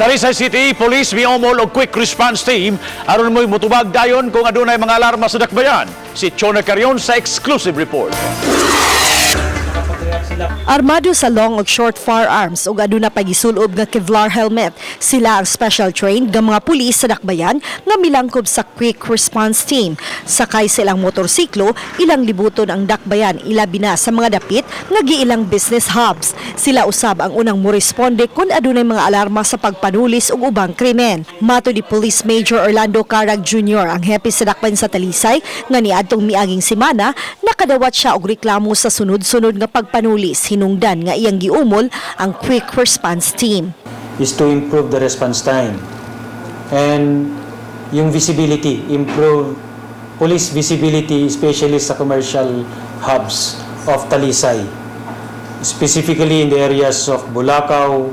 Talisay City Police miumol og quick response team aron mo'y mutubag dayon kung adunay mga alarma sa dakbayan. Si Chona Carion sa exclusive report. Armado sa long ug short firearms ug aduna pa gisulob nga Kevlar helmet, sila ang special trained nga mga pulis sa dakbayan nga milangkob sa quick response team. Sakay sa ilang motorsiklo, ilang libuton ang dakbayan, ilabi na sa mga dapit nga giilang business hubs. Sila usab ang unang moresponde kung adunay mga alarma sa pagpanulis ug ubang krimen. Matod ni Police Major Orlando Carag Jr., ang hepe sa dakbayan sa Talisay, nga niadtong miaging semana nakadawat siya og reklamo sa sunod-sunod nga pagpanulis, hinungdan nga iyang giumol ang quick response team. Is to improve the response time. And yung visibility, improve police visibility, especially sa commercial hubs of Talisay. Specifically in the areas of Bulacau,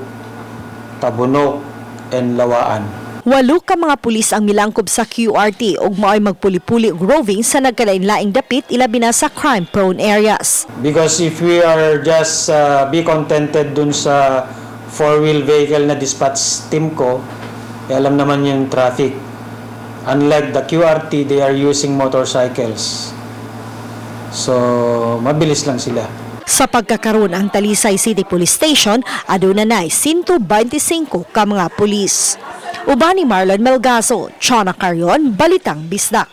Tabunok, and Lawaan. Walo ka mga pulis ang milangkob sa QRT ug mao'y magpuli-puli og roving sa nagkalain-laing dapit, ilabi na sa crime-prone areas. Because if we are just be contented dun sa four-wheel vehicle na dispatch team ko, eh, alam naman yung traffic. Unlike the QRT, they are using motorcycles. So, mabilis lang sila. Sa pagkakaroon, ang Talisay City Police Station aduna nay 125 ka mga pulis. Uban ni Marlon Melgazo, Chona Carion, Balitang Bisdak.